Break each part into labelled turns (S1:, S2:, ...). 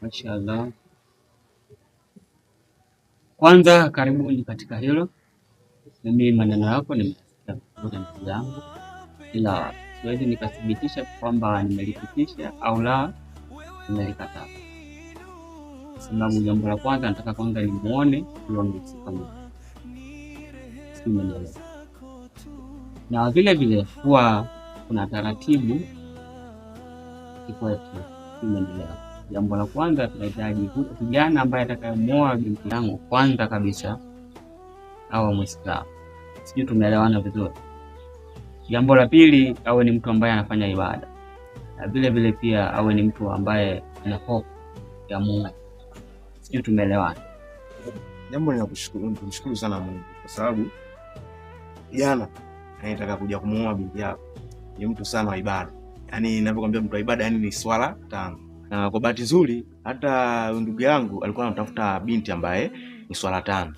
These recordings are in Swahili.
S1: Mashaallah. Kwanza karibuni katika hilo. Mimi maneno yako nimesikia vizuri ndugu yangu, ila siwezi nikathibitisha kwamba nimelipitisha au la, nimelikataa. Kwa sababu jambo la kwanza nataka kwanza nimuone huyo mhusika mwenyewe, sijui umenielewa. Na vile vile huwa kuna taratibu kikwetu, sijui umenielewa. Jambo la kwanza tunahitaji kijana ambaye atakayemuoa binti yangu, kwanza kabisa awe Mwislamu. Sijui tumeelewana vizuri. Jambo la pili, awe ni mtu ambaye anafanya ibada, na vile vile pia awe ni mtu ambaye ana hofu ya Mungu. Sijui tumeelewana.
S2: Jambo ni la kushukuru, kumshukuru sana Mungu kwa sababu jana anataka kuja kumuoa binti yako ni mtu sana wa ibada. Yaani ninavyokuambia mtu wa ibada, yani ni swala tano. Na kwa bahati nzuri hata ndugu yangu alikuwa anatafuta binti ambaye ni swala tano,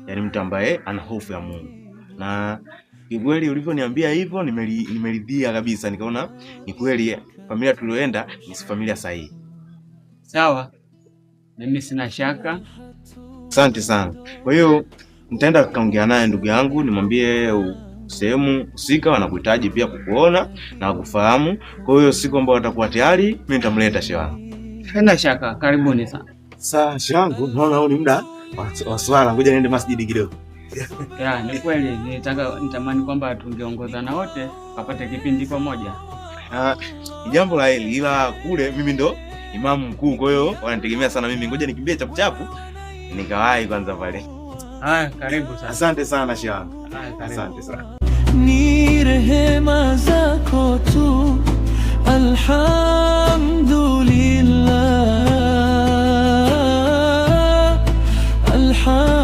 S2: yaani mtu ambaye ana hofu ya Mungu. Na kikweli ulivyoniambia hivyo nimeridhia kabisa, nikaona ni kweli familia tulioenda ni familia sahihi.
S1: Sawa, mimi sina shaka.
S2: Asante sana. Kwa hiyo nitaenda kaongea naye ndugu yangu, nimwambie sehemu husika wanakuhitaji pia kukuona na kufahamu. Kwa hiyo siku ambayo watakuwa tayari, mimi nitamleta shehe wangu.
S1: Sina shaka, karibuni sana.
S2: Sasa shehe wangu, naona huu ni muda wa swala, ngoja niende masjidi kidogo.
S1: Ya, ni kweli nilitaka nitamani kwamba tungeongozana wote kapate kipindi pamoja.
S2: Ah, ni jambo la heri, ila kule mimi ndo imamu mkuu, kwa hiyo wananitegemea sana mimi. Ngoja nikimbie chapu chapu nikawahi kwanza pale.
S1: Haya, karibu sana.
S2: Asante sana shehe wangu.
S1: Haya, karibu.
S2: Asante sana.
S3: Ni rehema zako tu, alhamdulillah, alhamdulillah.